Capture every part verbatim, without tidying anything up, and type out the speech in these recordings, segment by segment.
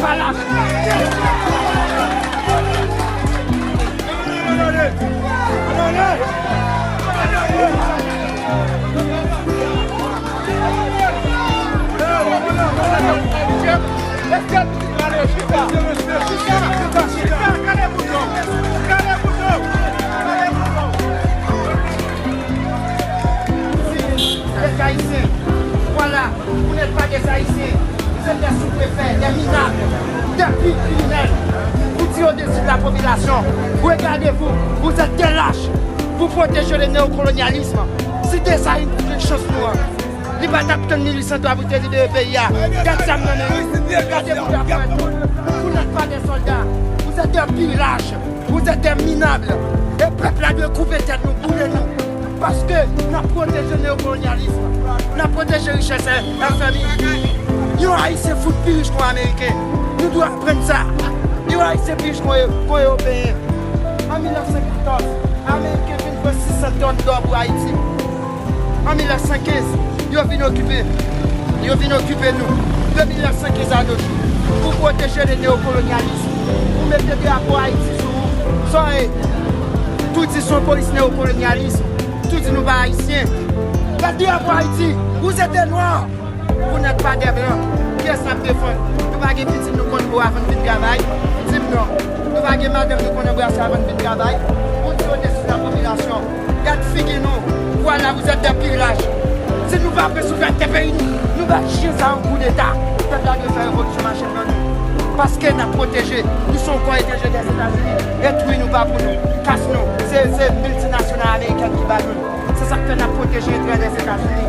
Pa lach. Pèp ayisyen, vwala, vous n'êtes pas des Haïtiens, vous êtes des sous-préfets, des minables, des pires criminels. Vous tirez au-dessus de la population. Regardez-vous, vous êtes des lâches. Vous protégez le néocolonialisme. Si Desalin te pran chans nou an, li pa t ap tann mil uit san twa pou te libere peyi a. Gad zam nan men nou. Gade pou ta fè nou. Vous n'êtes pas des soldats. Vous êtes des pires lâches. Vous êtes des minables. E pèp la dwe koupe tèt nou, boule nou. Paske n ap pwoteje neyokolonyalism. N ap pwoteje richès F M I. Yon Ayisyen fout pi rich ke yon Ameriken. Nou dwe aprann sa. Yon Ayisyen pi rich ke yon Ewopeyen. An mil nèf san katòz, Ameriken vin pran sis san tòn dò pou Ayiti. An mil nèf san kenz, yo vin okipe. Yo vin okipe nou. De mil nèf san kenz a nos jours, pou pwoteje le neokolonyalism, pou mete drapo Ayiti sou ou. Sa w ye? Tou di se yon polis neokolonyalism. Tou di nou pa ayisyen. Gad drapo Ayiti. Vous êtes des noirs. Vous n'êtes pas des blancs. Kiyès n ap defann? Nou pa gen pitit nou konn bo avan n vin travay? Di m non. Nou pa gen madanm nou konn anbrase avan n vin travay? Vous tirez au-dessus de la population. Gad figi nou. Vwala, vous êtes des pires lâches. Si nou pa pran souvrènte peyi nou, nou ba chyen sa yon koudeta. Pèp la dwe fè revolisyon mache nan nou. Paske n ap pwoteje. Nou se yon kò etranje Dèzetazini. Etwi nou pa pou nou. Kas nou. Se, se miltinasyonal amerikèn ki ba nou l. Se sa k fè n ap pwoteje enterè Dèzetazini.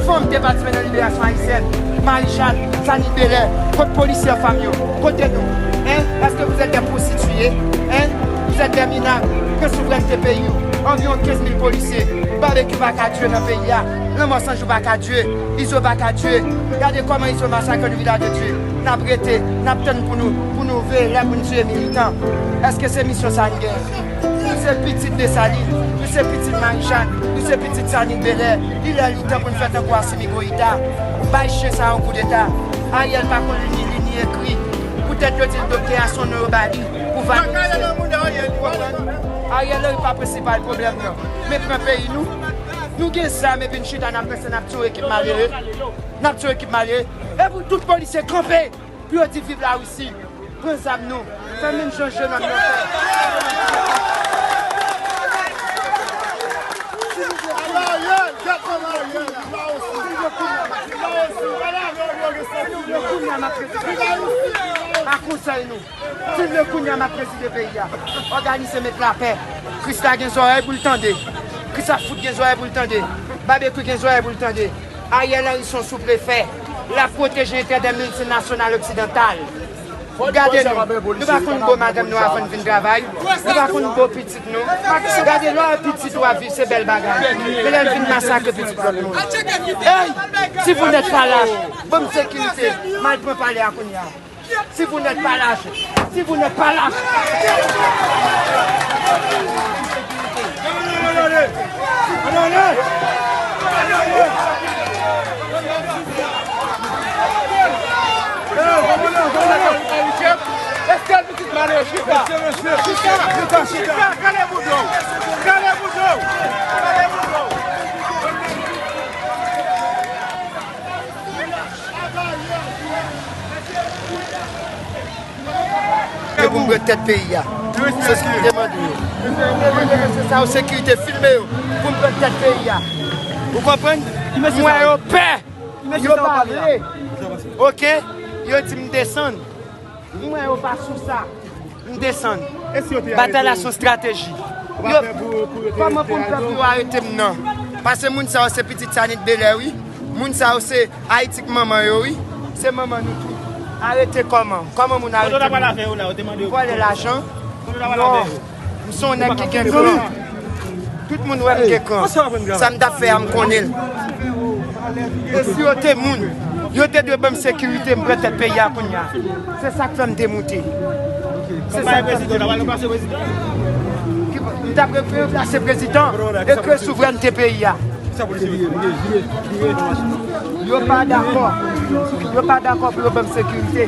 Fanm te patisipe nan liberasyon ayisyèn. Marie-Jeanne, Zanit Belair, kot polisyè fanm yo? Kote nou? Hein? Èske vous êtes des prostituées? Hein? Vous êtes des minables. Pran souvrènte peyi w. Anviwon kenz mil polisye. Babekyou pa ka tire nan peyi a. Lanmò Sanjou pa ka tire. Izo pa ka tire. Gade kòman Izo masakre nou Vilaj de Dye. N ap rete, n ap tann pou nou, pou nou veye lè pou n tire militan. Èske se misyon sa n gen? Nou se pitit Desalin, nou se pitit Marie-Jeanne, nou se pitit Zanit Belair. Li lè li tan pou n fè tankou Asimi Goïta. Bay chyen sa yon koudeta. Ariel pa konn li ni li ni ekri. Poutèt yo di l doktè a se yon non yo ba li pou valorize. Ariel Henry pa prensipal pwoblèm nan. Men pran peyi nou. Nou gen zam epi n chita n ap panse n ap tiye yon ekip malere. N ap tiye yon ekip malere. Epi tout polisye kanpe pou yo di viv Larisi. Pran zam nou. Fè menm jan jenòm yo fè. Ariel, gad kòman Ariel la. Ariel, kounye a m ap rete. A konsèy nou. Di l kounye a m ap prezide peyi a. Òganize met lapè. Krisla gen zòrèy pou l tande. Krisla fout gen zòrèy pou l tande. Babekyou gen zòrèy pou l tande. Ariel Henry se yon souprefè. L ap pwoteje enterè de miltinasyonal oksidantal. Gade nou. Nou pa konn bo madanm nou avan n vin travay. Nou pa konn bo pitit nou. Gade lè w pitit ou ap viv se bèl bagay. Men lè l vin masakre pitit lòt moun. Ey! Si vous n'êtes pas lâche, ban m sekirite. M al pran palè a kounye a. Si vous n'êtes pas lâche, si vous n'êtes pas lâche. Mesye, mesye, chita, chita, chita, kale bouda w, kale bouda w, kale bouda w. Pou m pran tèt peyi a. Se sa m te mande yo. Mwen mande mesye sa yo sekirite, filme yo pou m pran tèt peyi a. Ou konprann? M wè yo pè. Yo pa vle. Oke? Yo di m desann. M wè yo pa sou sa. M desann. Batay la se yon estrateji. Yo, kòman pou m fè pou yo arete m nan? Paske moun sa yo se pitit Sanit Belè, wi. Moun sa yo se Ayiti k manman yo, wi. Se manman nou tout. Arete kòman? Kòman moun arete moun? Vòlè lajan? Non. M se yon nèg ki gen kran. Tout moun wè m gen kran. Sa m t ap fè a, m konnen l. E si yo te moun, yo te dwe ban m sekirite, m pran tèt peyi a kounye a. Se sa k fè m te moute. Se sa k fè m te moute. M t ap ranplase prezidan e kreye souvrènte peyi a. Yo pa dakò. Yo pa dakò pou yo ban m sekirite.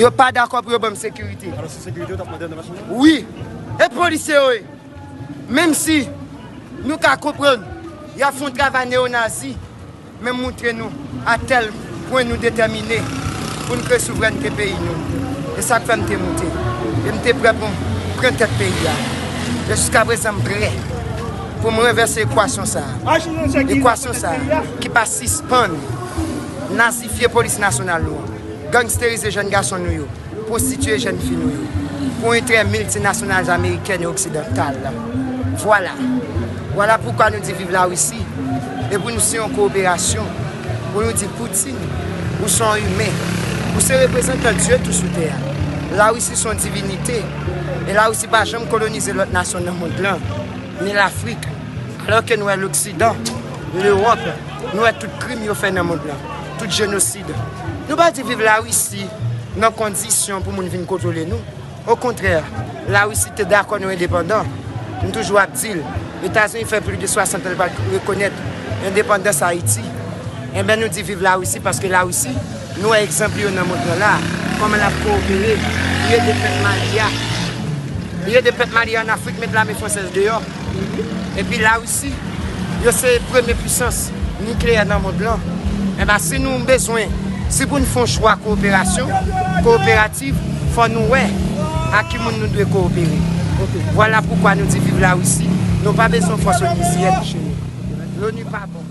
Yo pa dakò pou yo ban m sekirite. Alò, se sekirite yo t ap mande anndan machin nan? Wi. E polisye yo ye. Menm si nou ka konprann y ap fè yon travay neyonazi, men m montre nou atèl pwen nou detèmine pou n kreye souvrènte peyi nou. E sa k fè m te monte. E m te prè pou m pran tèt peyi a. E jiskaprezan m prè pou m ranvèse ekwasyon sa a. Ekwasyon sa a ki pa sispann nazifye polis nasyonal nou an, gangsterize jèn gason nou yo, pwostitiye jèn fi nou yo pou enterè miltinasyonal amerikèn e oksidantal. Vwala. Vwala poukwa nou di viv Larisi. E pou nou siyen yon kowoperasyon, pou nou di Poutine, ou se yon imen. Ou se reprezantan Dye tou sou tè a. Larisi se yon divinite. E Larisi pa janm kolonize lòt nasyon nan mond lan, ni Lafrik. Alò ke nou wè Loksidan, Lewòp, nou wè tout krim yo fè nan mond lan, tout jenosid. Nou pa di viv Larisi nan kondisyon pou moun vin kontwole nou. Okontrè, Larisi te dakò nou endepandan. M toujou ap di l, Etazini fè plis de swasant an li pa t rekonèt endepandans Ayiti. Enben, nou di viv Larisi paske Larisi, nou wè egzanp yo nan mond lan la, kòman l ap kowopere, li ede pèp Mali a. Li ede pèp Mali a ann Afrik met lame fransèz deyò. Epi Larisi, yo se premye pisans nikleyè nan mond lan. Enben, si nou bezwen, si pou n fè yon chwa kowoperasyon, kowoperatif, fò nou wè a ki moun nou dwe kowopere. Vwala poukwa nou di viv Larisi. Nou pa bezwen fòs onisyen touche nou. Loni pa bon.